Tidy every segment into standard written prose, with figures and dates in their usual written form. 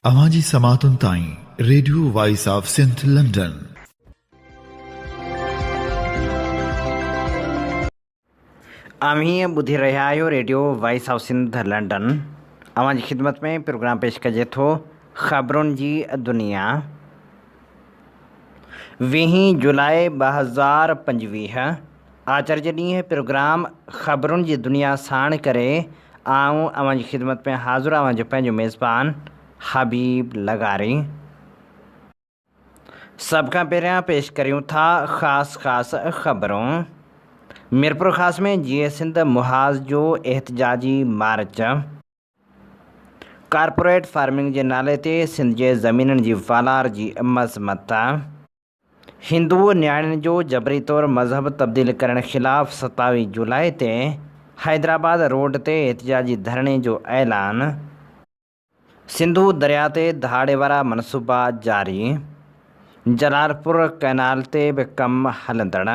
اوهان جي سماعتن تائين radio voice of Sindh London. اوهين ٻڌي رهيا آهيو radio voice of Sindh London. اوهان جي خدمت ۾ پروگرام پيش ڪجي ٿو خبرن جي دنيا. ويهين جولاء 2025 آچر جي ڏينهن پروگرام خبرن جي دنيا ساڻ ڪري آئون اوهان جي خدمت ۾ حاضر اوهان جو پنهنجو ميزبان حبيب لغاري. سڀ کان پهريان پيش ڪريون ٿا خاص خاص خبرون. ميرپورخاص ۾ جيئي سنڌ محاذ جو احتجاجي مارچ. ڪارپوريٽ فارمنگ جي نالي تي سنڌ جي زمينن جي والار جي مذمت. هندو نياڻين جو جبري طور مذهب تبديل ڪرڻ خلاف 27 جولاء تي حيدرآباد روڊ تي احتجاجي ڌرڻي جو اعلان. سنڌو درياء تي ڌاڙي وارا منصوبا جاري، جلالپور ڪئنال تي به ڪم هلندڙ.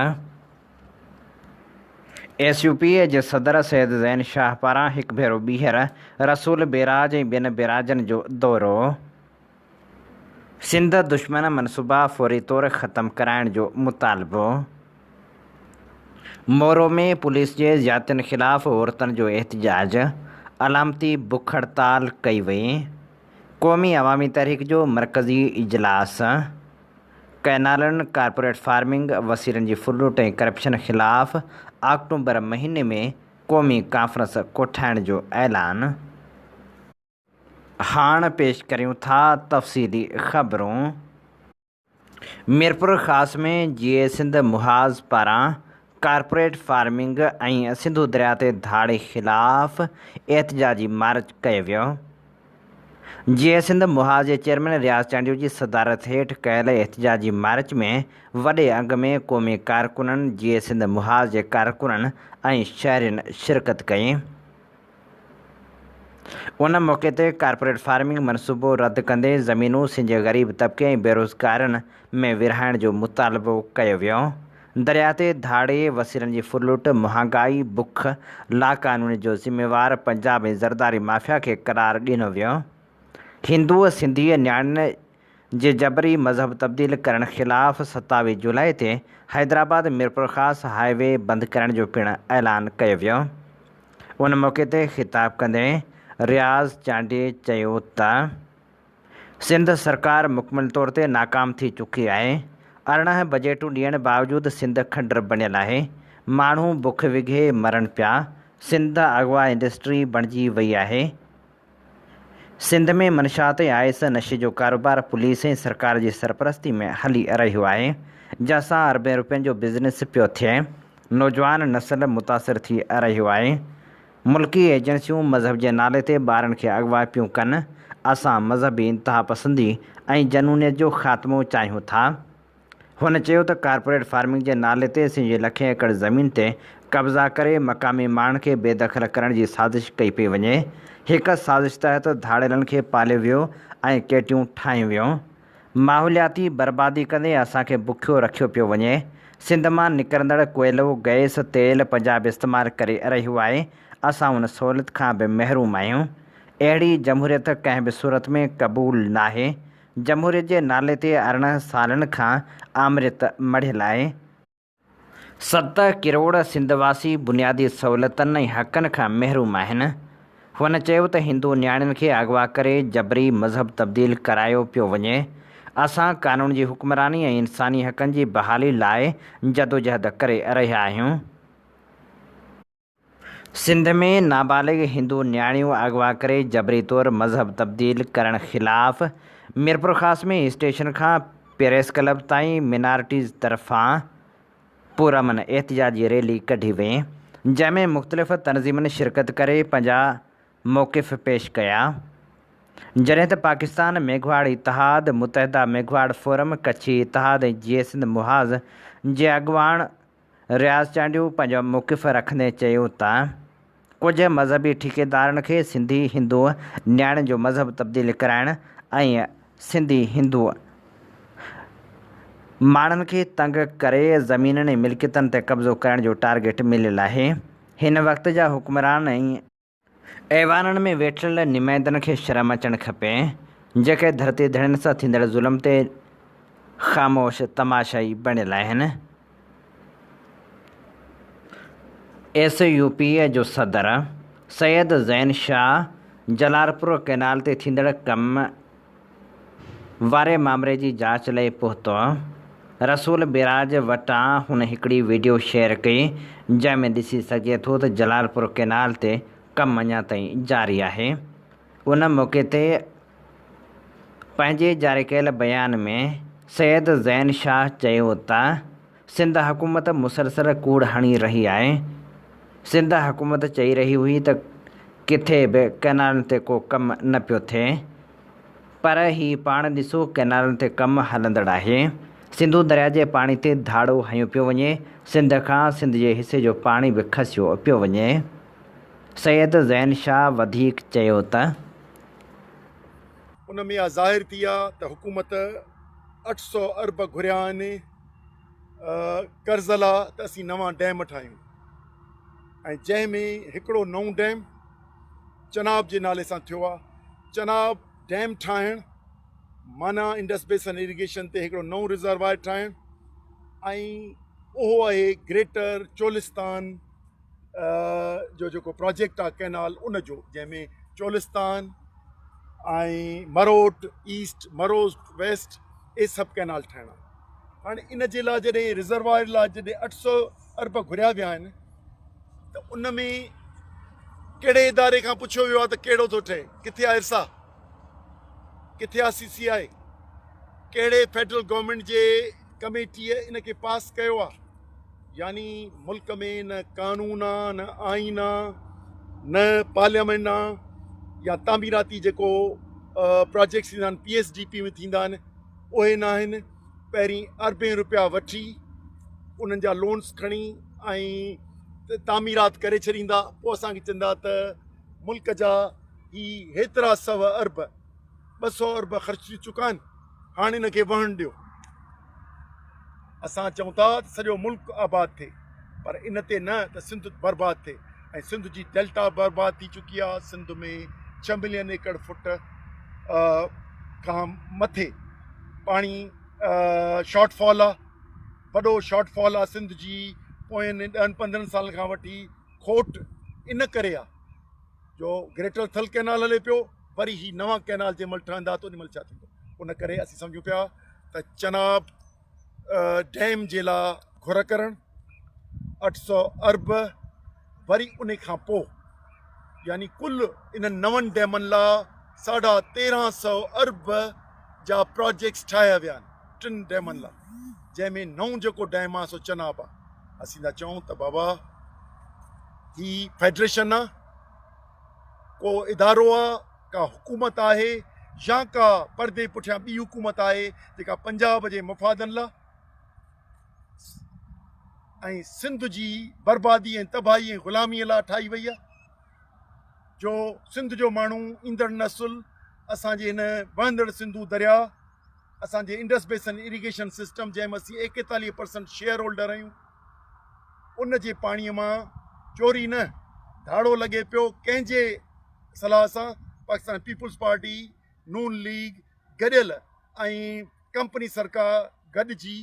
ايس يو پي جي صدر سيد زين شاهه پاران هڪ ڀيرو ٻيهر رسول بيراج ۽ ٻين بيراجن جو دورو. سنڌ دشمن منصوبا فوري طور ختم ڪرائڻ جو مطالبو. مورو ۾ پوليس جي زيادتين خلاف عورتن جو احتجاج، علامتي بک هڙتال ڪئي وئي. قومي عوامي تحريڪ جو مرڪزي اجلاس، ڪئنالن، ڪارپوريٽ فارمنگ، وسيلن جي ڦرلوٽ ۽ ڪرپشن خلاف آڪٽومبر مهيني ۾ قومي ڪانفرنس ڪوٺائڻ جو اعلان. هاڻ پيش ڪريون ٿا تفصيلي خبرون. ميرپورخاص ۾ جيئي سنڌ محاذ پاران ڪارپوريٽ فارمنگ ۽ سنڌو درياء تي ڌاڙي خلاف احتجاجي مارچ ڪيو ويو. جيئي سنڌ محاذ جي چيئرمين رياض چانڊيو جي صدارت هيٺ ڪيل احتجاجي مارچ ۾ وڏي انگ ۾ قومي ڪارڪنن، جيئي سنڌ محاذ جي ڪارڪنن ۽ شهرين شرڪت ڪئي. ان موقعي تي ڪارپوريٽ فارمنگ منصوبو رد ڪندي زمينون سنڌ جي غريب طبقي ۽ بيروزگارن ۾ ورهائڻ جو مطالبو ڪيو ويو. درياء تي ڌاڙي، وسيلن جي ڦرلٽ، مهانگائي، بک، لاقانونيت جو ذميوار پنجاب ۽ زرداري مافيا کي قرار ڏنو ويو. هندو سنڌي نياڻين جي جبري مذهب تبديل ڪرڻ خلاف 27 جولاء تي حيدرآباد ميرپورخاص هاء وي بند ڪرڻ جو پڻ اعلان ڪيو ويو. ان موقعي تي خطاب ڪندي رياض چانڊيي چيو ته سنڌ سرڪار مڪمل طور تي ناڪام ٿي چڪي آهي، 18 بجيٽون ڏيڻ باوجود سنڌ کنڊر بڻيل آهي، ماڻهو بک وگهي مرن پيا، سنڌ اغوا انڊسٽري بڻجي وئي آهي، سنڌ ۾ منشيات ۽ آئس نشي جو ڪاروبار پوليس ۽ سرڪار جي سرپرستي ۾ هلي رهيو آهي، جنهن سان اربين روپين جو بزنس پيو ٿئي، نوجوان نسل متاثر ٿي رهيو آهي، ملڪي ايجنسيون مذهب جي نالي تي ٻارن کي اغوا پيون ڪن، اسان مذهبي انتهاپسندي ۽ جنونيت جو خاتمو چاهيون ٿا. هن چيو ته ڪارپوريٽ فارمنگ جي نالي تي سنڌ جي لکين ايڪڙ زمين تي قبضا ڪري مقامي ماڻهن کي بي دخل ڪرڻ جي سازش ڪئي پئي وڃي، هڪ سازش تحت ڌاڙيلن کي پاليو ويو ۽ ڪيٽيون ٺاهيون ويون. ماحولياتي بربادي ڪندي اسان کي بکيو رکيو پيو وڃي. سنڌ مان نڪرندڙ ڪوئلو، گئس، تيل پنجاب استعمال ڪري رهيو آهي، اسان ان سهولت کان به محروم آهيون. اهڙي جمهوريت ڪنهن به صورت ۾ قبول ناهي. جمهوريت جي نالي تي 18 سالن کان آمريت مڙهيل آهي. 7 ڪروڙ سنڌ واسي بنيادي سهولتن ۽ حقن کان محروم آهن. هن چيو ته هندو نياڻين کي اغوا ڪري جبري مذهب تبديل ڪرايو پيو وڃي. اسان قانون جي حڪمراني ۽ انساني حقن جي بحالي لاء جدوجهد ڪري رهيا آهيون. سنڌ ۾ نابالغ هندو نياڻيون اغوا ڪري جبري طور مذهب تبديل ڪرڻ خلاف ميرپورخاص ۾ اسٽيشن کان پريس ڪلب تائين مينارٽيز طرفان پرامن احتجاجي ريلي ڪڍي وئي جنهن ۾ مختلف تنظيمن شرڪت ڪري پنهنجا موقف پيش ڪيا جڏهن ته پاڪستان ميگهواڙ اتحاد، متحده ميگهواڙ فورم، ڪڇي اتحاد ۽ جيئي سنڌ محاذ جي اڳواڻ رياض چانڊيو پنهنجو موقف رکندي چيو ته ڪجهه مذهبي ٺيڪيدارن کي سنڌي هندو نياڻين جو مذهب تبديل ڪرائڻ ۽ سنڌي هندو ماڻهن کي تنگ ڪري زمينن ۽ ملڪيتن تي قبضو ڪرڻ جو ٽارگيٽ مليل آهي هن وقت جا حڪمران ۽ ايوانن ۾ ويٺل نمائندن کي شرم اچڻ کپي. جيڪي ڌرتي ڌڻين سان ٿيندڙ ظلم تي خاموش تماشائي بڻيل آهن. ايس يو پي جو صدر سيد زين شاهه جلارپور ڪئنال تي ٿيندڙ ڪم واري مامري جي جاچ لئي پهتو. رسول بيراج وٽان هن هڪڙي وڊيو شيئر ڪئي جنهن ۾ ڏسي سگهجي ٿو ته جلالپور ڪئنال تي ڪم اڃا تائين جاري آهي. ان موقعي تي پنهنجي جاري ڪيل بيان ۾ سيد زين شاهه چيو ته سنڌ حڪومت مسلسل ڪوڙ هڻي رهي آهي، سنڌ حڪومت چئي رهي هئي ته ڪٿي به ڪئنالن تي ڪو ڪم نه پيو ٿئي پر هي پاڻ ڏسو ڪئنالن تي ڪم هلندڙ آهي، سنڌو درياء جي پاڻي تي ڌاڙو هنيو پيو وڃي، سنڌ کان سنڌ جي حصي جو پاڻي به کسيو پيو وڃي. سيد زين شاهه وڌيڪ چيو ته. ان ۾ اها ظاهر ٿي آ ته حڪومت 800 ارب گهريا آهن قرض لا ته اسين نوان ڊيم ٺاهيون ۽ جنهن ۾ هڪڙو نئون ڊيم چناب جي نالي سان ٿيو آ. چناب ڊيم ٺاهڻ معنيٰ انڊس بيسن اريگيشن تي هڪڙو نئون رزروائر ٺاهڻ ۽ اهو آهي گريٽر چولستان جو جيڪو پراجيڪٽ آهي ڪئنال ان جو جنهن ۾ چولستان ۽ مروٽ ايسٽ مروٽ ويسٽ اهي سڀ ڪئنال ٺاهڻا هاڻي ان جي لاء جڏهن رزروائر لاء جڏهن 800 ارب گهريا ويا آهن ته ان ۾ ڪهڙي اداري کان پڇيو ويو آهي ته ڪهڙو ٿو ٺهي ڪٿي آهي ارسا ڪٿي آهي سي سي آء ڪهڙي فيڊرل گورنمينٽ جي ڪميٽيء ان کي پاس ڪيو آهي يعني ملڪ ۾ نه قانون آ نه آئين آ نه پارليامينٽ آ يا تعميراتي جيڪو پراجيڪٽس ٿيندا آهن پي ايس ڊي پي ۾ ٿيندا آهن اهي نه آهن پهرين اربين روپيا وٺي انهن جا لونس کڻي ۽ تعميرات ڪري ڇڏيندا پوء اسانکي چوندا ته ملڪ جا هي هيترا سو ارب 200 ارب خرچ ٿي چڪا آهن هاڻي ان کي وهڻ ڏيو اسان چئون ٿا ته سڄو ملڪ آباد ٿئي پر ان تي نه ته سنڌ برباد ٿئي ۽ سنڌ جي ڊيلٽا برباد ٿي چڪي آهي سنڌ ۾ 6 ملين ايڪڙ فٽ کان مٿي پاڻي شارٽ فال آهي وڏو شارٽ فال آهي سنڌ جي پوين 10 15 سالن کان وٺي کوٽ ان ڪري آهي جو گريٽر ٿل ڪئنال هلي پيو وري هي نوان ڪئنال جنهن مهل ٺهندا ته ان مهل ڇا ٿيندو ان ڪري اسين سمجهون پيا ته چناب ڊيم جي لاء گهر ڪرڻ 800 ارب وري ان کان پوء يعني ڪل انهن نون ڊيمن لاء 1350 ارب جا پراجيڪٽس ٺاهيا ويا آهن ٽن ڊيمن لاء جنهن ۾ نئون جيڪو ڊيم آهي سو چناب آهي اسين ٿا چئون ته بابا هي فيڊريشن آ ڪو ادارو آ ڪا حڪومت آهي يا ڪا پردي پٺيان ٻي حڪومت آهي جيڪا پنجاب جي مفادن لا ۽ سنڌ جي بربادي ۽ تباهي ۽ غلامي لا ٺاهي وئي آ جو سنڌ جو ماڻهو ايندڙ نسل اسان جي هن وهندڙ سنڌو درياء اسان جي انڊس بيسن اريگيشن سسٽم جنهن ۾ اسين 41% شيئر هولڊر آهيون ان جي پاڻي مان چوري نه ڌاڙو لڳي پيو ڪنهن جي صلاح سان پاڪستان پيپلز پارٽي نون ليگ گڏيل ۽ ڪمپني سرڪار گڏجي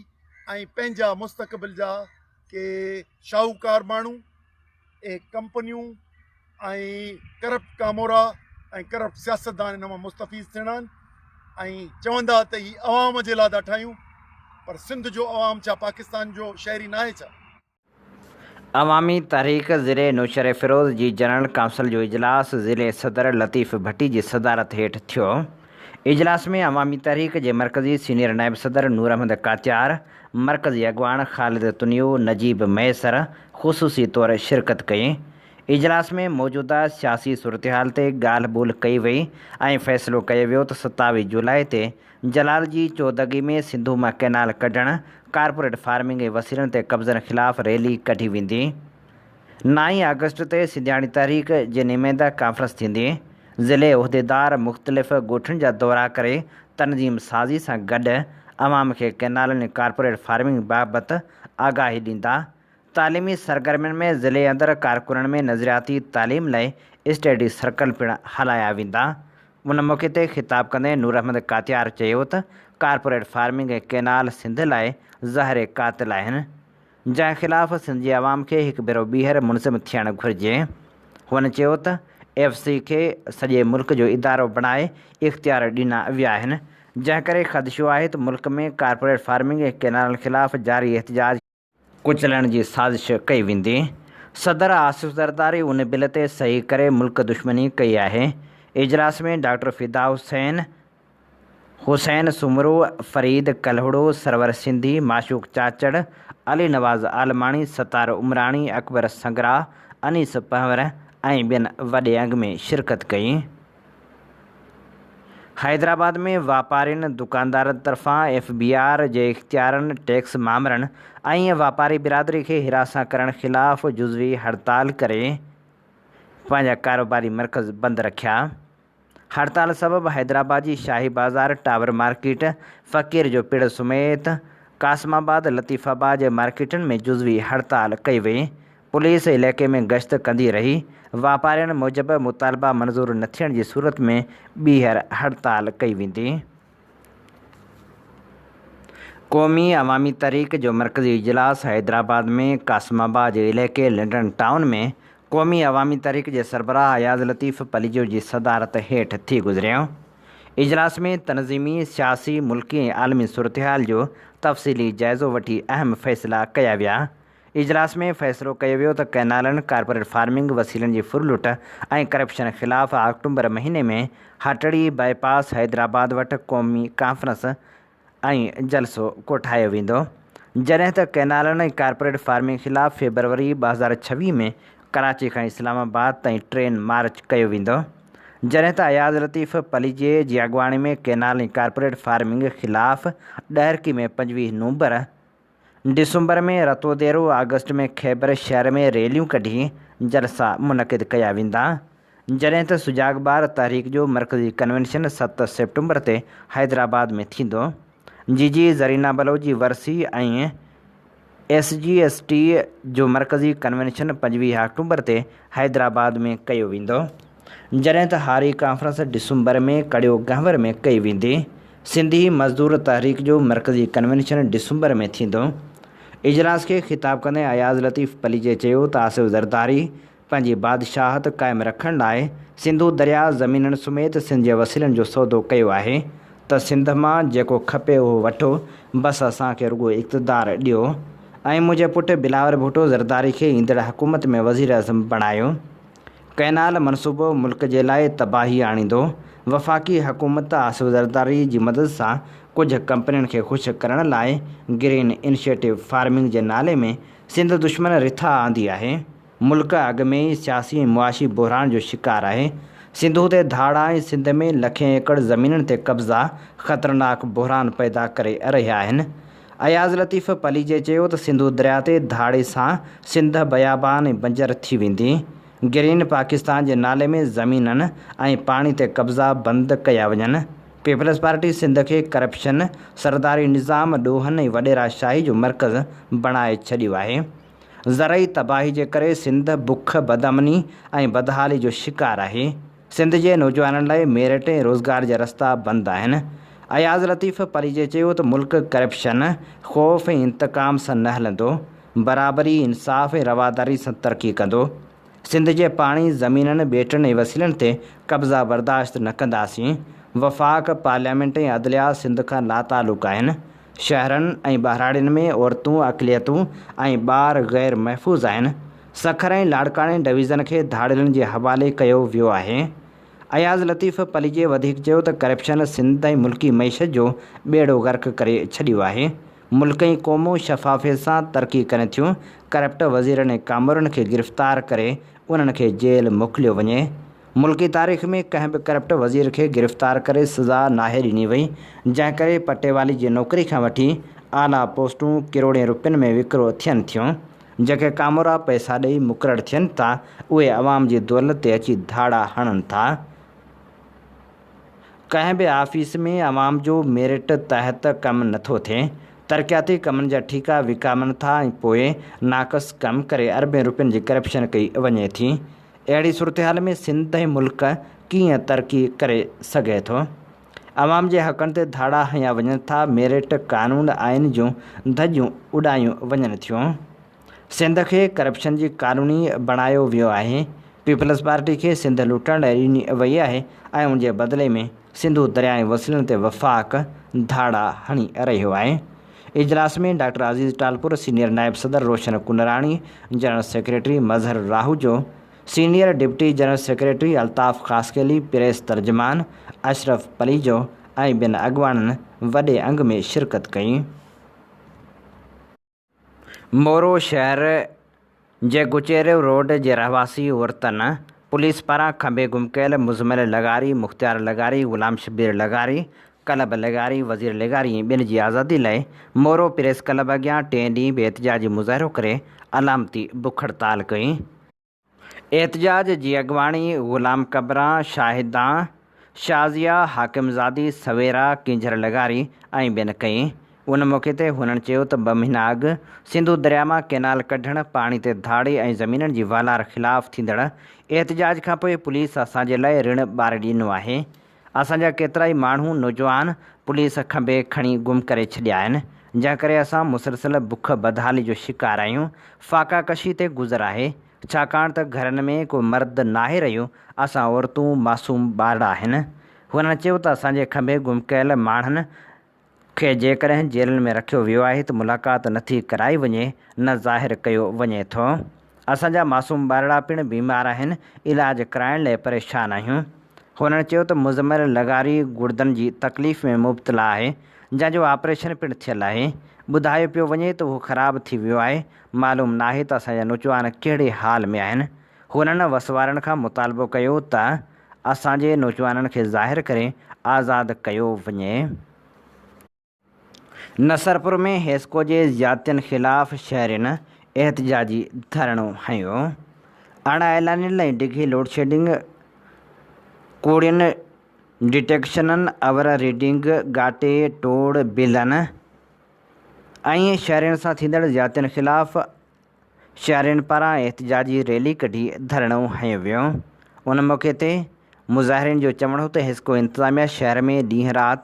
۽ پنهنجا مستقبل جا ڪي شاهوڪار ماڻهو اهي ڪمپنيون ۽ ڪرپٽ ڪامورا ۽ ڪرپٽ سياستدان ان مان مستفيض ٿيڻا آهن ۽ چوندا ته هي عوام جي لاء ٿا ٺاهيون پر سنڌ جو عوام ڇا پاڪستان جو شهري ناهي ڇا؟ عوامي تحريڪ ضلعي نوشهريفيروز جي جنرل ڪائونسل جو اجلاس ضلعي صدر لطيف ڀٽي جي صدارت هيٺ ٿيو. اجلاس ۾ عوامي تحريڪ جي مرڪزي سينيئر نائب صدر نور احمد ڪاتيار، مرڪزي اڳواڻ خالد تنيو، نجيب مهيسر خصوصي طور شرڪت ڪئي. اجلاس ۾ موجوده سياسي صورتحال تي ڳالهه ٻولهه ڪئي وئي ۽ فيصلو ڪيو ويو ته 27 جولاء تي جلال جي چودڳي ۾ سنڌو مان ڪئنال ڪڍڻ، ڪارپوريٽ فارمنگ ۽ وسيلن تي قبضن خلاف ريلي ڪڍي ويندي. نائين آگسٽ تي سنڌياڻي تحريڪ جي نمائنده ڪانفرنس ٿيندي. ضلعي عهديدار مختلف ڳوٺن جا دورا ڪري تنظيم سازي سان گڏ عوام کي ڪئنالن ۽ ڪارپوريٽ فارمنگ بابت آگاهي ڏيندا. تعليمي سرگرمين ۾ ضلعي اندر ڪارڪنن ۾ نظرياتي تعليم لاء اسٽڊي سرڪل پڻ هلايا ويندا. ان موقعي تي خطاب ڪندي نور احمد ڪاتيار چيو ته ڪارپوريٽ فارمنگ ۽ ڪئنال سنڌ لاء زهر قاتل آهن، جنهن خلاف سنڌ جي عوام کي هڪ ڀيرو ٻيهر منظم ٿيڻ گهرجي. هن چيو ته ايف سي کي سڄي ملڪ جو ادارو بڻائي اختيار ڏنا ويا آهن، جنهن ڪري خدشو آهي ته ملڪ ۾ ڪارپوريٽ فارمنگ ۽ ڪئنالن خلاف جاري احتجاج ڪچلڻ جي سازش ڪئي ويندي. صدر آصف زرداري ان بل تي صحيح ڪري ملڪ دشمني ڪئي آهي. اجلاس ۾ ڊاڪٽر فدا حسين، حسين سومرو، فريد ڪلهوڙو، سرور سنڌي، معشوق چاچڙ، علي نواز عالماڻي، ستار عمراڻي، اڪبر سنگرا، انيس پنهور ۽ ٻين وڏي انگ ۾ شرڪت ڪئي. حيدرآباد ۾ واپارين، دڪاندارن طرفان ايف بي آر جي اختيارن، ٽيڪس مامرن ۽ واپاري برادري کي هراسان ڪرڻ خلاف جزوي هڙتال ڪري پنهنجا ڪاروباري مرڪز بند رکيا. هڙتال سبب حيدرآباد جي شاهي بازار، ٽاور مارڪيٽ، فقير جو پڙ سميت قاسم آباد، لطيف آباد جي مارڪيٽن ۾ جزوي هڙتال ڪئي وئي. پوليس علائقي ۾ گشت ڪندي رهي، واپارين موجب مطالبا منظور نه ٿيڻ جي صورت ۾ ٻيهر هڙتال ڪئي ويندي. قومي عوامي تحريڪ جو مرڪزي اجلاس حيدرآباد ۾ قاسم آباد جي علائقي لنڊن ٽائون ۾ قومي عوامي تحريڪ جي سربراهه اياز لطيف پليجو جي صدارت هيٺ ٿي گذريو. اجلاس ۾ تنظيمي، سياسي، ملڪي ۽ عالمي صورتحال جو تفصيلي جائزو وٺي اهم فيصلا ڪيا ويا. اجلاس ۾ فيصلو ڪيو ويو ته ڪئنالن، ڪارپوريٽ فارمنگ، وسيلن جي ڦرلٽ ۽ ڪرپشن خلاف آڪٽومبر مهيني ۾ هٽڙي باء پاس حيدرآباد وٽ قومي ڪانفرنس ۽ جلسو ڪوٺايو ويندو جڏهن ته ڪئنالن ۽ ڪارپوريٽ فارمنگ خلاف فيبروري 2026 ۾ ڪراچي کان اسلام آباد تائين ٽرين مارچ ڪيو ويندو جڏهن ته اياز لطيف پليجي جي اڳواڻي ۾ ڪئنال ۽ ڪارپوريٽ فارمنگ خلاف ڏهرڪي ۾ 25 نومبر ڊسمبر ۾ رتوديرو، آگسٽ ۾ خيبر شهر ۾ ريليون ڪڍي جلسا منعقد ڪيا ويندا، جڏهن ته سجاڳ ٻار تحريڪ جو مرڪزي ڪنوينشن 7 سيپٽمبر تي حيدرآباد ۾ ٿيندو. جي جي زرينا بلوچ جي ورسي ۽ ايس جي ايس ٽي جو مرڪزي ڪنوينشن 25 آڪٽوبر تي حيدرآباد ۾ ڪيو ويندو، جڏهن ته هاري ڪانفرنس ڊسمبر ۾ ڪڙيو گهنور ۾ ڪئي ويندي. سنڌي مزدور تحريڪ جو مرڪزي ڪنوينشن ڊسمبر ۾ ٿيندو. اجلاس کي خطاب ڪندي اياز لطيف پليجي چيو ته آصف زرداري پنهنجي بادشاهت قائم رکڻ لاء سنڌو درياء زمينن سميت سنڌ جي وسيلن جو سودو ڪيو آهي ته سنڌ مان جيڪو کپي اهو وٺو بس اسان کي رڳو اقتدار ڏيو ۽ منهنجي پٽ بلاول ڀٽو زرداري کي ايندڙ حڪومت ۾ وزيراعظم بڻايو. ڪئنال منصوبو ملڪ جي لاء تباهي آڻيندو، وفاقي حڪومت آصف زرداري جي مدد سان ڪجهه ڪمپنين کي خوش ڪرڻ لاء گرين انيشيٽو فارمنگ جي نالي ۾ سنڌ دشمن رٿا آندي آهي، ملڪ اڳ ۾ ئي سياسي ۽ معاشي بحران جو شڪار آهي، سنڌو تي ڌاڙا ۽ سنڌ ۾ لکين ايڪڙ زمينن تي قبضا خطرناڪ بحران پيدا ڪري رهيا آهن. اياز لطيف پليجي چيو ته سنڌو درياء تي ڌاڙي سان سنڌ بيابان ۽ بنجر ٿي ويندي، گرين پاڪستان جي نالي ۾ زمينن ۽ پاڻي تي قبضا بند ڪيا وڃن، پيپلز پارٽي سنڌ کي ڪرپشن، سرداري نظام، ڏوهن ۽ وڏيرا شاهي جو مرڪز بڻائي ڇڏيو آهي، زرعي تباهي جي ڪري سنڌ بک، بدامني ۽ بدحالي جو شڪار آهي. سنڌ جي نوجوانن لاء ميرٽ ۽ روزگار جا رستا بند آهن. اياز لطيف پليجي چيو ته ملڪ ڪرپشن، خوف ۽ انتقام سان نه هلندو، برابري، انصاف ۽ رواداري سان ترقي ڪندو. سنڌ جي پاڻي، زمينن، ٻيٽن ۽ وسيلن تي قبضا برداشت نه ڪنداسين. وفاق، پارليامينٽ ۽ عدليا سنڌ کان لاتعلق آهن. شهرن ۽ ٻهراڙين ۾ عورتون، اقليتون ۽ ٻار غير محفوظ آهن. سکر ۽ لاڙڪاڻي ڊويزن کي ڌاڙيلن جي حوالي ڪيو ويو آهي. اياز لطيف پليجي وڌيڪ چيو ته ڪرپشن سنڌ ۽ ملڪي معيشت جو ٻيڙو غرق ڪري ڇڏيو آهي. ملڪ ۽ قومون شفافيت سان ترقي ڪن ٿيون، ڪرپٽ وزيرن ۽ ڪامورن کي گرفتار ڪري انهن کي جيل موڪليو وڃي. ملڪي تاريخ ۾ ڪنهن به ڪرپٽ وزير کي گرفتار ڪري سزا ناهي ڏني وئي، جنهن ڪري پٽيوالي جي نوڪري کان وٺي اعليٰ پوسٽون ڪروڙين روپين ۾ وڪرو ٿين ٿيون. جيڪي ڪامورا پئسا ڏئي مقرر ٿين ٿا، اهي عوام جي دولت تي اچي ڌاڙا هڻن ٿا. ڪنهن به آفيس ۾ عوام جو ميرٽ تحت ڪم نٿو ٿئي. ترقياتي ڪمن جا ٺيڪا وڪامن ٿا ۽ پوء ناقص ڪم ڪري اربين روپين جي ڪرپشن ڪئي وڃي ٿي. اهڙي صورتحال ۾ سنڌ ۽ ملڪ ڪيئن ترقي ڪري سگهي ٿو؟ عوام جي حقن تي ڌاڙا هنيا وڃن ٿا، ميرٽ، قانون، آئين جون ڌڄيون اڏايون وڃن ٿيون. سنڌ کي ڪرپشن جي ڪالوني بڻايو ويو آهي، پيپلز پارٽي کي سنڌ لٽڻ لاء ڏني وئي آهي ۽ ان جي بدلي ۾ سنڌو درياء ۽ وسيلن تي وفاق ڌاڙا هڻي رهيو آهي. اجلاس ۾ ڊاڪٽر عزيز ٽالپر، سينيئر نائب صدر Roshan Kunrani, general secretary Mazhar Rahujo, senior deputy general secretary Altaf Khaskheli, press ترجمان اشرف پليجو ۽ ٻين اڳواڻن وڏي انگ ۾ شرڪت ڪئي. مورو شهر جي گچيرو روڊ جي رهواسي عورتن پوليس پاران کنڀي گم ڪيل مزمل لغاري، مختيار لغاري، غلام شبير لغاري، ڪلب لغاري، وزير لغاري ۽ ٻين جي آزادي لاء مورو پريس ڪلب اڳيان ٽئين ڏينهن به احتجاجي مظاهرو ڪري علامتي بک هڙتال ڪئي. احتجاج جي اڳواڻي غلام ڪبران، شاهدان، شازيه، حاڪم زادي، سويرا، ڪينجهر لغاري ۽ ٻين ڪئي. ان موقعي تي هنن چيو ته ٻه مهينا اڳ سنڌو درياء مان ڪئنال ڪڍڻ، پاڻي تي ڌاڙي ۽ زمينن جي والار خلاف ٿيندڙ احتجاج کانپوء پوليس اسان جي لاء رڻ ٻاري ڏنو آهي. اسان جا ڪيترائي ماڻهو نوجوان پوليس کنڀي کڻي گم ڪري ڇڏيا آهن، جنهن ڪري اسان مسلسل بک بدحالي جو شڪار آهيون، فاقا ڪشي تي گذر آهي، ڇاڪاڻ ته گهرن ۾ ڪو مرد ناهي رهيو، اسان عورتون، معصوم ٻارڙا آهن. هنن چيو ته اسان جي کنڀي گم ڪيل ماڻهن کي جيڪڏهن جيلن ۾ رکيو ويو آهي ته ملاقات نه ٿي ڪرائي وڃي نه ظاهر ڪيو وڃي ٿو. اسان جا معصوم ٻارڙا پڻ بيمار آهن، علاج ڪرائڻ لئه پريشان آهيون. هنن چيو ته مزمل لغاري گڙدن جي تڪليف ۾ مبتلا آهي، جنهن جو آپريشن پڻ ٿيل آهي. ٻڌايو پيو وڃي ته هو خراب ٿي ويو آهي، معلوم ناهي ته اسان جا نوجوان ڪهڙي حال ۾ آهن. هنن وس وارن کان مطالبو ڪيو ته اسان جي نوجوانن کي ظاهر ڪري آزاد ڪيو وڃي. نصرپور ۾ حيسڪو جي زيادتين خلاف شهرين احتجاجي ڌرڻو هنيو. اڻ اعلانيل ۽ ڊگهي لوڊشيڊنگ، ڪوڙين ڊٽيڪشنن، اوور ريڊنگ، ڳاٽي ٽوڙ بلن ۽ شهرين سان ٿيندڙ زيادتين خلاف شهرين پاران احتجاجي ريلي ڪڍي ڌرڻو هنيو ويو. ان موقعي تي مظاهرين جو چوڻ هو ته حيسڪو انتظاميا شهر ۾ ڏينهن رات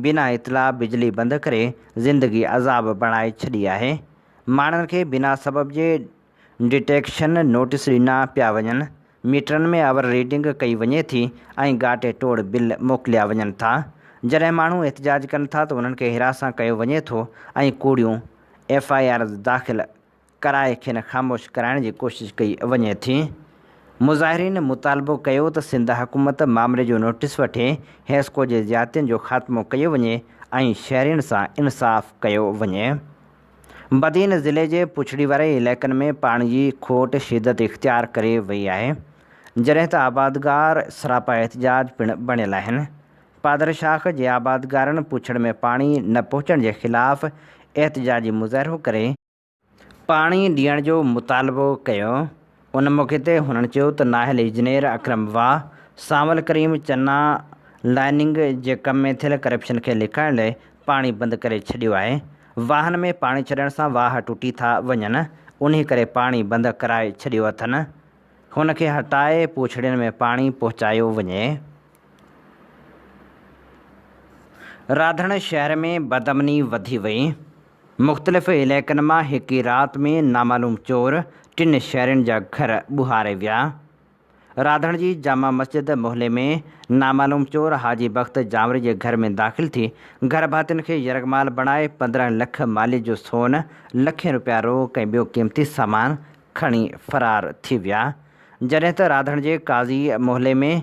بنا اطلاع بجلي بند ڪري زندگي عذاب بڻائي ڇڏي آهي، ماڻهن کي بنا سبب جي ڊٽيڪشن نوٽيس ڏنا پيا وڃن، ميٽرن ۾ اوور ريڊنگ ڪئي وڃي ٿي ۽ ڳاٽي ٽوڙ بل موڪليا وڃن ٿا، جڏهن ماڻهو احتجاج ڪن ٿا ته انهن کي هراسان ڪيو وڃي ٿو ۽ ڪوڙيون ايف I آرز داخل ڪرائي کين خاموش ڪرائڻ جي ڪوشش ڪئي وڃي ٿي. مظاهرين مطالبو ڪيو ته سنڌ حڪومت مامري جو نوٽيس وٺي حيسڪو جي زيادتين جو خاتمو ڪيو وڃي ۽ شهرين سان انصاف ڪيو وڃي. بدين ضلعي جي پڇڙي واري علائقن ۾ پاڻي جي کوٽ شدت اختيار ڪري وئي آهي، جڏهن ته آبادگار سراپا احتجاج پڻ بڻيل آهن. پادر شاخ جي آبادگارن پوڇڙ ۾ پاڻي نه پهچڻ جي خلاف احتجاجي مظاهرو ڪري پاڻي ڏيڻ جو مطالبو ڪيو. ان موقعي تي هنن چيو ته نااهل انجنيئر اڪرم واهه، سانول ڪريم چنا لائننگ جي ڪم ۾ ٿيل ڪرپشن کي لڪائڻ لئه پاڻي بند ڪري ڇڏيو آهي، واهن ۾ پاڻي ڇڏڻ سان واهه ٽٽي ٿا وڃن، انهي ڪري پاڻي بند ڪرائي ڇڏيو اٿن، هن کي هٽائي پوڇڙين ۾ پاڻي پهچايو وڃي. راڌڻ شهر ۾ بدامني وڌي وئي، مختلف علائقن مان هڪ ئي رات ۾ نامعلوم چور ٽن شهرين جا گهر ٻوهاري ويا. راڌڻ جي جامع مسجد محلي ۾ نامعلوم چور حاجي بخت جانوري جي گهر ۾ داخل ٿي گهر ڀاتين کي يرغمال بڻائي 15 لک ماليت جو سون، لکين روپيا روڪ ۽ ٻيو قيمتي سامان کڻي فرار ٿي ويا. جڏهن ته راڌڻ جي قاضي محلي ۾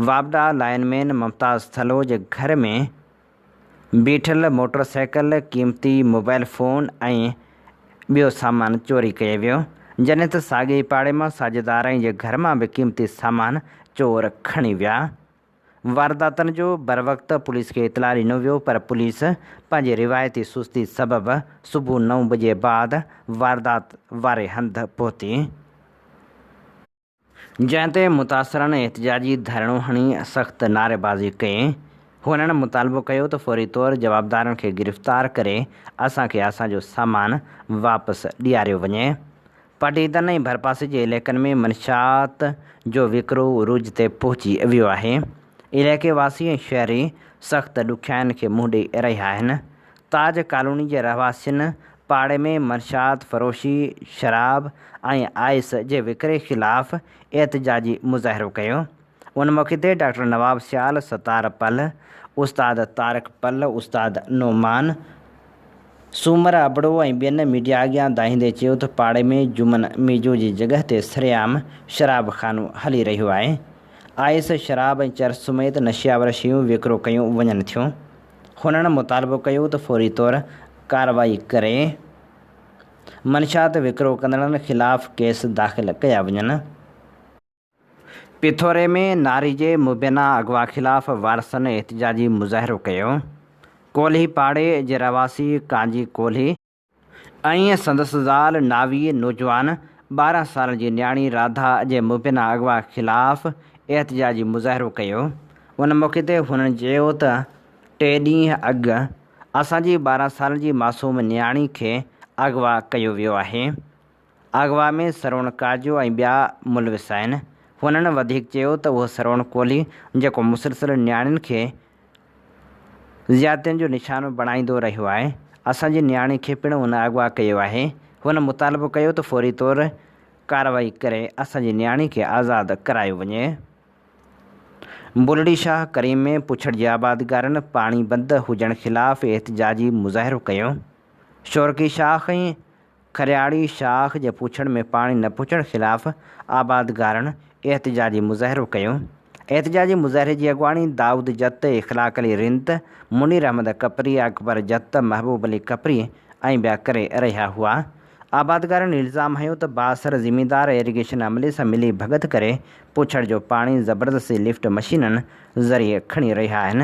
واپڊا لائن مين ممتاز ٿلهو جي گهر ۾ بيٺل موٽر سائيڪل، قيمتي موبائل فون ۽ ٻيو سامان چوري ڪيو ويو، جڏهن ته ساڳئي ئي پاڙي مان ساجد آرائين جي گهر مان به قيمتي سامان چور کڻي ويا. وارداتن جو بروقت پوليس کي اطلاع ڏنو ويو پر پوليس پنهنجي روايتي سستي سبب صبح نو بجي بعد واردات واري هنڌ پهتي. جنهن تي متاثرن احتجاجي ڌرڻو هڻي سخت نعريبازي ڪئي. هنن مطالبو ڪيو ته فوري طور جوابدارن کي گرفتار ڪري اسان کي اسان جو سامان واپس ڏياريو وڃي. پڊعيدن ۽ ڀرپاسي جي علائقن ۾ منشيات جو وڪرو عروج تي پهچي ويو آهي. علائقي واسي ۽ شهري سخت ڏکيائين کي منهن ڏئي رهيا آهن. تاج ڪالوني جي رهواسين پاڙي ۾ منشيات فروشي، شراب ۽ آئس جي وڪري خلاف احتجاجي مظاهرو ڪيو. ان موقعي تي ڊاڪٽر نواب سيال، ستار پلهه، استاد طارق پلهه، استاد نعمان، سومر ابڙو ۽ ٻين ميڊيا اڳيان دانهيندي چيو ته پاڙي ۾ جمن ميجو جي جڳهه تي سرعام شراب خانو هلي رهيو آهي، آئس، شراب ۽ چرس سميت نشيآور شيون وڪرو ڪيون وڃن ٿيون. هنن مطالبو ڪيو ته فوري طور ڪارروائي ڪري منشيات وڪرو ڪندڙن خلاف ڪيس داخل ڪيا وڃن. پيٿوري ۾ ناري جي مبينا اغوا خلاف وارثن احتجاجي مظاهرو ڪيو، ڪولهي پاڙي جي رهواسي ڪانجي ڪولهي ۽ سندس زال ناوي نوجوان 12 سالن جي نياڻي راڌا جي مبينا اغوا خلاف احتجاجي مظاهرو ڪيو، ان موقعي تي هنن چيو ته ٽي ڏينهن اڳ اسان جي 12 سالن جي معصوم نياڻي کي اغوا ڪيو ويو آهي. اغوا ۾ سروڻ ڪاجو ۽ ٻيا ملوث آهن. هنن وڌيڪ چيو ته اهو سروڻ ڪولهي جيڪو مسلسل نياڻين کي زيادتين جو نشانو بڻائيندو رهيو آهي، اسان جي نياڻي کي پڻ ان اغوا ڪيو آهي. هن مطالبو ڪيو ته فوري طور ڪارروائي ڪري اسان جي نياڻي کي آزاد ڪرايو وڃي. بلڙي شاهه ڪريم ۾ پڇڙ جي آبادگارن پاڻي بند هجڻ خلاف احتجاجي مظاهرو ڪيو. شورڪي شاخ ۽ کرياڙي شاخ جي پوڇڙ ۾ پاڻي نه پهچڻ خلاف آبادگارن احتجاجي مظاهرو ڪيو. احتجاجي مظاهري جي اڳواڻي دائود جت، اخلاق علي رند، منير احمد ڪپري، اڪبر جت، محبوب علي ڪپري ۽ ٻيا ڪري رهيا هئا. آبادگارن الزام هنيو ته بااثر زميندار ايريگيشن عملي سان ملي ڀڳت ڪري پوڇڙ جو پاڻي زبردستي لفٽ مشينن ذريعي کڻي رهيا آهن.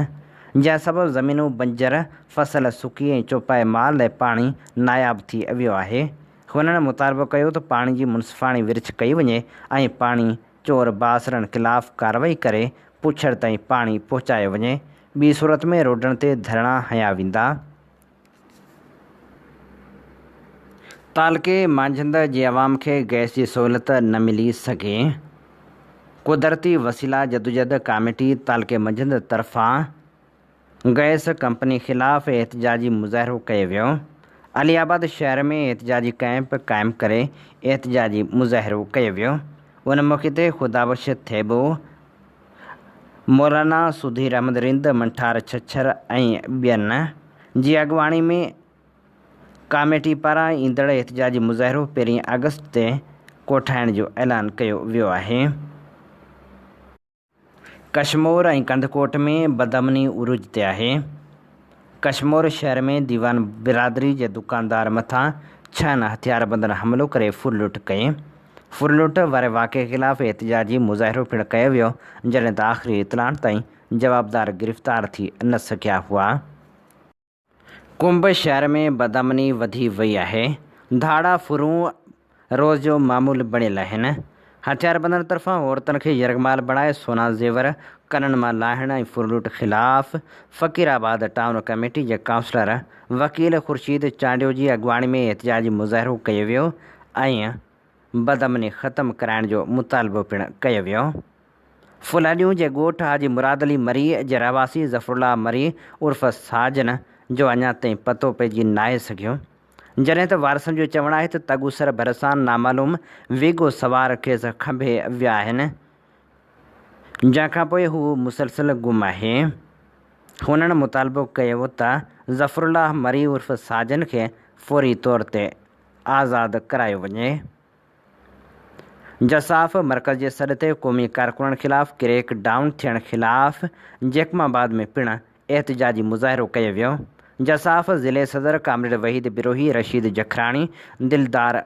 جنهن سبب زمينون بنجر، فصل سڪي ۽ چوپائي مال لاء پاڻي ناياب ٿي ويو آهي. هنن مطالبو ڪيو ته پاڻي جي منصفاڻي ورڇ ڪئي وڃي ۽ پاڻي چور بااثرن خلاف ڪارروائي ڪري پوڇڙ تائين پاڻي پهچايو وڃي، ٻي صورت ۾ روڊن تي ڌرڻا هنيا ويندا. تعلقي مانجهند جي عوام کي گئس جي سهولت نه ملي سگهي، قدرتي وسيلا جدوجهد ڪاميٽي تعلقي منجهند طرفان گئس ڪمپني خلاف احتجاجي مظاهرو ڪيو ويو، علي آباد شهر ۾ احتجاجي ڪئمپ قائم ڪري احتجاجي مظاهرو ڪيو ويو، ان موقعي تي خدابخش ٿيٻو، مولانا سڌير احمد رند، منٺار ڇڇر ۽ ٻين جي اڳواڻي ۾ ڪاميٽي پاران ايندڙ احتجاجي مظاهرو پهرين آگسٽ تي ڪوٺائڻ جو اعلان ڪيو ويو آهي. ڪشمور ۽ ڪنڌڪوٽ ۾ بدامني عروج تي آهي. ڪشمور شهر ۾ ديوان برادري جي دڪاندار مٿان ڇهن هٿياربندن حملو ڪري ڦرلٽ ڪئي. ڦرلٽ واري واقعي خلاف احتجاجي مظاهرو پڻ ڪيو ويو، جڏهن ته آخري اطلاعن تائين جوابدار گرفتار ٿي نه سگهيا هئا. ڪنب شهر ۾ بدامني وڌي وئي آهي، ڌاڙا ڦرون روز جو معمول بڻيل آهن. هٿياربندن طرفان عورتن کي يرغمال بڻائي سونا زيور ڪنن مان لاهڻ ۽ ڦرلوٽ خلاف فقير آباد ٽائون ڪميٽي جي ڪائونسلر وڪيل خورشيد چانڊيو جي اڳواڻي ۾ احتجاجي مظاهرو ڪيو ويو ۽ بدامني ختم ڪرائڻ جو مطالبو پڻ ڪيو ويو. ڦلهڏيون جي ڳوٺ حاجي مراد علي مري جي رهواسي ظفرالله مري عرف ساجن جو اڃا تائين پتو پئجي ناهي سگهيو. جڏهن ته وارثن جو چوڻ آهي ته تڳوسر ڀرسان نامعلوم ويگو سوار کيس کنڀي ويا آهن، جنهن کانپوء هو مسلسل گم آهي. هنن مطالبو ڪيو ته ظفرالله مري عرف ساجن کي فوري طور تي آزاد ڪرايو وڃي. جساف مرڪز جي سڏ تي قومي ڪارڪنن خلاف ڪريڪ ڊائون ٿيڻ خلاف جيڪب آباد ۾ پڻ احتجاجي مظاهرو ڪيو ويو. جساف ضلعي صدر ڪامريڊ وحيد بروهي، رشيد جکراڻي، دلدار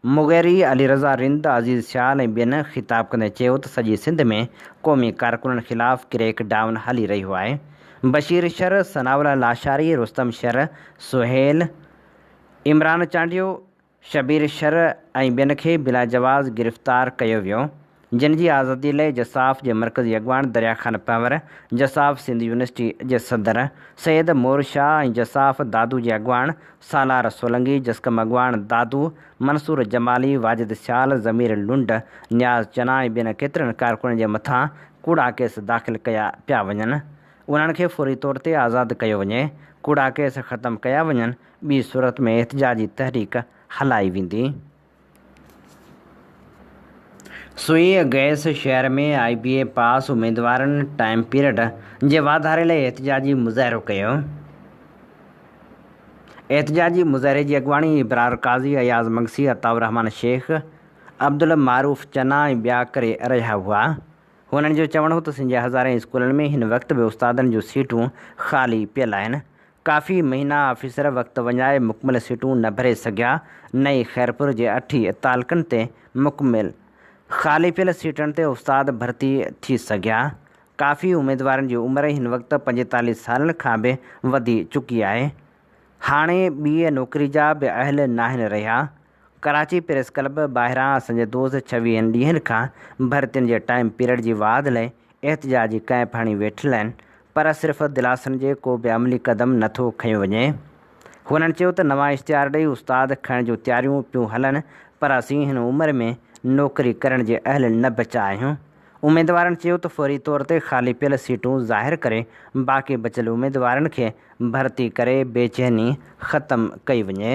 مغيري، علي رضا رند، عزيز سيال ۽ ٻين خطاب ڪندي چيو ته سڄي سنڌ ۾ قومي ڪارڪنن خلاف ڪريڪ ڊائون هلي رهيو آهي. بشير شر، ثناء الله لاشاري، رستم شر، سهيل، عمران چانڊيو، شبير شر ۽ ٻين کي بلاجواز گرفتار ڪيو ويو. جن جي آزادي لئه جساف جي مرڪزي اڳواڻ دريا خان پنهور، جساف سنڌ يونيورسٽي جي صدر سيد مور شاهه ۽ جساف دادو جي اڳواڻ سالار سولنگي، جسقم اڳواڻ دادو منصور جمالي، واجد سيال، ضمير لنڊ، نياز چنا ۽ ٻين ڪيترن ڪارڪنن جي مٿان ڪوڙا ڪيس داخل ڪيا پيا وڃن. انهن کي فوري طور تي آزاد ڪيو وڃي، ڪوڙا ڪيس ختم ڪيا وڃن، ٻي صورت ۾ احتجاجي تحريڪ هلائي ويندي. سوئي گئس شهر ۾ آء بي اي پاس اميدوارن ٽائيم پيريڊ جي واڌاري لاء احتجاجي مظاهرو ڪيو. احتجاجي مظاهري جي اڳواڻي ابرار قاضي، اياز مگسي، عطاء الرحمان شيخ، عبدالمعروف چنا ۽ ٻيا ڪري رهيا هئا. هنن جو چوڻ هو ته سنڌ جي هزارين اسڪولن ۾ هن وقت به استادن جون سيٽون خالي پيل آهن، ڪافي مهينا آفيسر وقت وڃائي مڪمل سيٽون نه ڀري سگهيا، نه ئي خيرپور جي اٺ ئي تعلقن تي مڪمل خالي پيل سيٽن تي استاد ڀرتي ٿي سگهيا. ڪافي اميدوارن جي عمر هن وقت 45 سالن کان به وڌي چڪي آهي. هاڻي ٻيء نوڪري جا به اهل ناهن رهيا. ڪراچي پريس ڪلب ٻاهران اسان جي دوست ڇويهن ڏينهن کان ڀرتين جي ٽائيم پيريڊ جي واڌ لئه احتجاجي ڪئمپ هڻي ويٺل آهن پر صرف دلاسن جي ڪو به عملي قدم نه ٿو کنيو وڃي. هنن چيو ته نوان اشتهار ڏئي استاد کڻڻ جون تياريون پيون هلن پر اسين هن عمر ۾ نوڪري ڪرڻ جي اهل نه بچا آهيون. اميدوارن چيو ته فوري طور تي خالي پيل سيٽون ظاهر ڪري باقي بچيل اميدوارن کي ڀرتي ڪري بيچيني ختم ڪئي وڃي.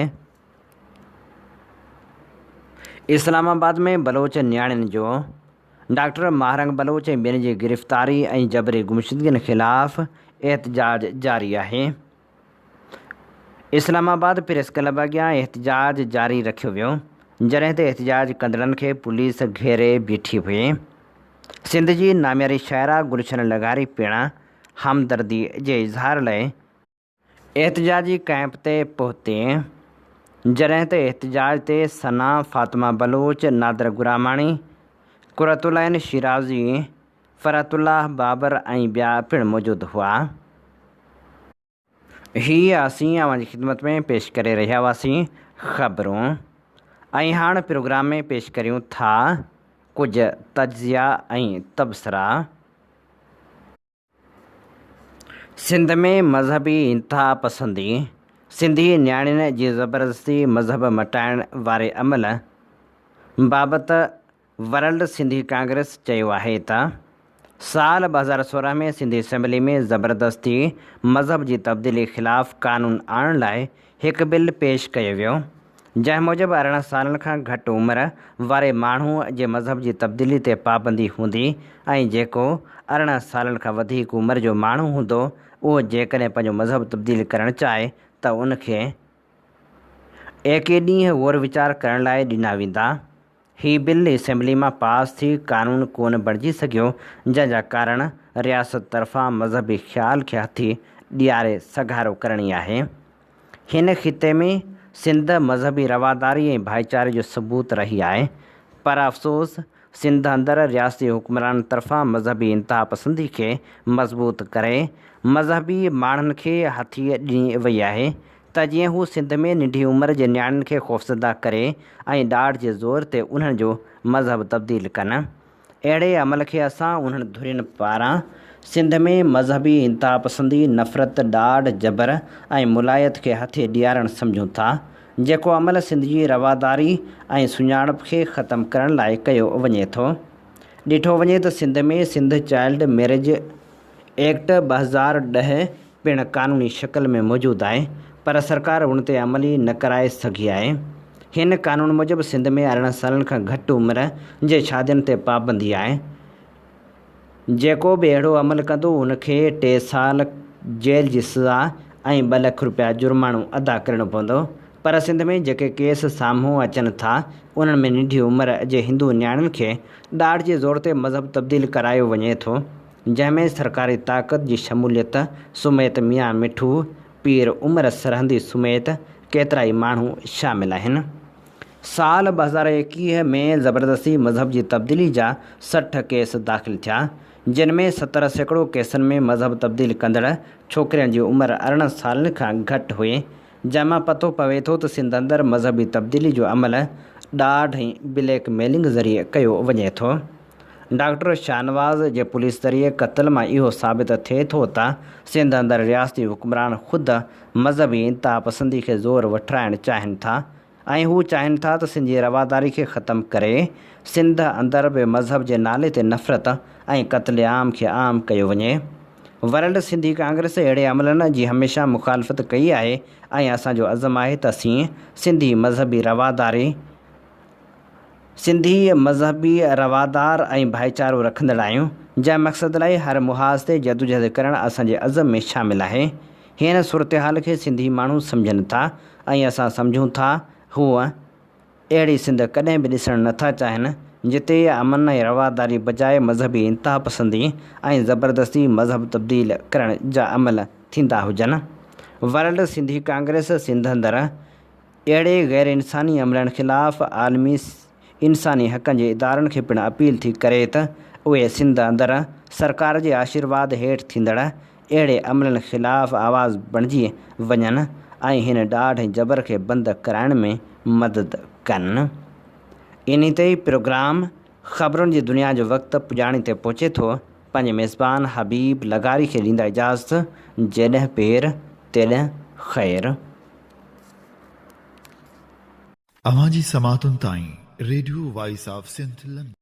اسلام آباد ۾ بلوچ نياڻين جو ڊاڪٽر ماهرنگ بلوچ ۽ ٻين جي گرفتاري ۽ جبري گمشدگين خلاف احتجاج جاري آهي. اسلام آباد پريس ڪلب اڳيان احتجاج جاري رکيو ويو، جڏهن ته احتجاج ڪندڙن کي پوليس گهيري بيٺي هئي. سنڌ جي نامياري شاعره گلشن لغاري پڻ همدردي جي اظهار لاء احتجاجي ڪئمپ تي پهتي، جڏهن ته احتجاج تي ثنا فاطمه بلوچ، نادر گراماڻي، قرة العين شيرازي، فرحت الله بابر ۽ ٻيا پڻ موجود هئا. هي اسين اوهان جي خدمت ۾ پيش ڪري رهيا هئاسين خبرون ۽ هاڻ پروگرام ۾ پيش ڪريون ٿا ڪجهه تجزيا ۽ تبصرا. سنڌ ۾ مذهبي انتهاپسندي، سنڌي نياڻين جي زبردستي مذهب مٽائڻ واري عمل بابت ورلڊ سنڌي ڪانگريس چيو آهي ته سال 2016 ۾ سنڌي اسيمبلي ۾ زبردستي مذهب جي تبديلي خلاف قانون آڻڻ لاء هڪ بل پيش ڪيو ويو جنهن موجب 18 سالن کان گهٽ عمر واري ماڻهوء جي مذهب جي تبديلي تي پابندي هوندي ۽ جيڪو 18 سالن کان وڌيڪ عمر جو ماڻهو هوندو اهو جيڪڏهن پنهنجو مذهب تبديل ڪرڻ چاهي ته ان کي ايڪيهه ڏينهن غور ويچار ڪرڻ لاء ڏنا ويندا. هي بل اسيمبلي مان پاس ٿي قانون ڪونه بڻجي سگهيو، جنهن جا ڪارڻ رياست طرفان مذهبي خيال کي هٿي ڏياري سگهارو ڪرڻ ئي آهي. هن خطي ۾ سنڌ مذهبي رواداري ۽ ڀائيچاري جو ثبوت رهي آهي، پر افسوس سنڌ اندر رياستي حڪمرانن طرفان مذهبي انتهاپسندي کي مضبوط ڪري مذهبي ماڻهن کي هٿي ڏني وئي آهي ته جيئن هو سنڌ ۾ ننڍي عمر جي نياڻين کي خوفزده ڪري ۽ ڏاڍ جي زور تي انهن جو مذهب تبديل ڪن. اهڙي عمل کي اسان انهن ڌرين پاران سنڌ ۾ مذهبي انتهاپسندي، نفرت، ڏاڍ، جبر ۽ ملائيت کي هٿي ڏيارڻ سمجهون ٿا، جيڪو عمل سنڌ جي رواداري ۽ سڃاڻپ کي ختم ڪرڻ لاء ڪيو وڃي ٿو. ڏٺو وڃي ته Sindh ۾ Sindh child marriage act 2010 پڻ قانوني شڪل ۾ موجود آهي پر سرڪار ان تي عمل ئي نه ڪرائي سگهي آهي. هن قانون موجب سنڌ ۾ 18 سالن کان گهٽ عمر جي شادين تي پابندي آهي. جيڪو به اهڙو عمل ڪندو ان کي ٽي سال جيل جي سزا ۽ ٻه لک روپيا جرماڻو ادا ڪرڻو پوندو. پر سنڌ ۾ جيڪي ڪيس سامهون اچن ٿا انهن ۾ ننڍي عمر جي هندو نياڻين کي ڏاڍ جي زور تي مذهب تبديل ڪرايو وڃي ٿو. جنهن ۾ سرڪاري طاقت جي شموليت سميت ميان مٺو، پير عمر سرهندي سميت ڪيترائي ماڻهو شامل آهن. سال 2021 ۾ زبردستي مذهب جي تبديلي جا 60 ڪيس داخل ٿيا، جن ۾ 70% ڪيسن ۾ مذهب تبديل ڪندڙ ڇوڪرين جي عمر 18 سالن کان گهٽ هئي، جنهن مان پتو پوي ٿو ته سنڌ اندر مذهبي تبديلي جو عمل ڏاڍ ۽ بليڪ ميلنگ ذريعي ڪيو وڃي ٿو. ڊاڪٽر شاهنواز جي پوليس ذريعي قتل مان اهو ثابت ٿئي ٿو ته سنڌ اندر رياستي حڪمران خود مذهبي انتهاپسندي کي زور وٺرائڻ چاهين ٿا ۽ هو چاهين ٿا ته سنڌ جي رواداري کي ختم ڪري سنڌ اندر به مذهب جي نالي تي نفرت ۽ قتل عام کي عام ڪيو وڃي. ورلڊ سنڌي ڪانگريس اهڙي عملن جي هميشه مخالفت ڪئي آهي ۽ اسان جو عزم آهي ته اسين سنڌي مذهبي رواداري سنڌي مذهبي روادار ۽ ڀائيچارو رکندڙ آهيون، جنهن مقصد لاء هر محاذ تي جدوجهد ڪرڻ اسان جي عزم ۾ شامل آهي. هن صورتحال کي سنڌي ماڻهو سمجهن ٿا ۽ اسان سمجهون ٿا هو اهڙي سنڌ ڪڏهن به ڏسڻ نه ٿا چاهين جتي امن ۽ رواداري بجاء مذهبي انتهاپسندي ۽ زبردستي مذهب تبديل ڪرڻ جا عمل ٿيندا هجن. ورلڊ سنڌي ڪانگريس سنڌ اندر اهڙي غير انساني عملن خلاف عالمي انساني حقن جي ادارن کي پڻ اپيل ٿي ڪري ته اهي سنڌ اندر سرڪار جي آشيرواد هيٺ ٿيندڙ اهڙي عملن خلاف آواز بڻجي وڃن ۽ هن ڏاڍ ۽ جبر کي بند ڪرائڻ ۾ مدد ڪن. انهي تي ئي پروگرام خبرن جي دنيا جو وقت پڄاڻي تي پهچي ٿو. پنهنجي ميزبان حبيب لغاري کي ڏيندا اجازت جيڏهن پير تيڏهن خير. اوهان جي سماعتن تائين radio voice of Sindh London.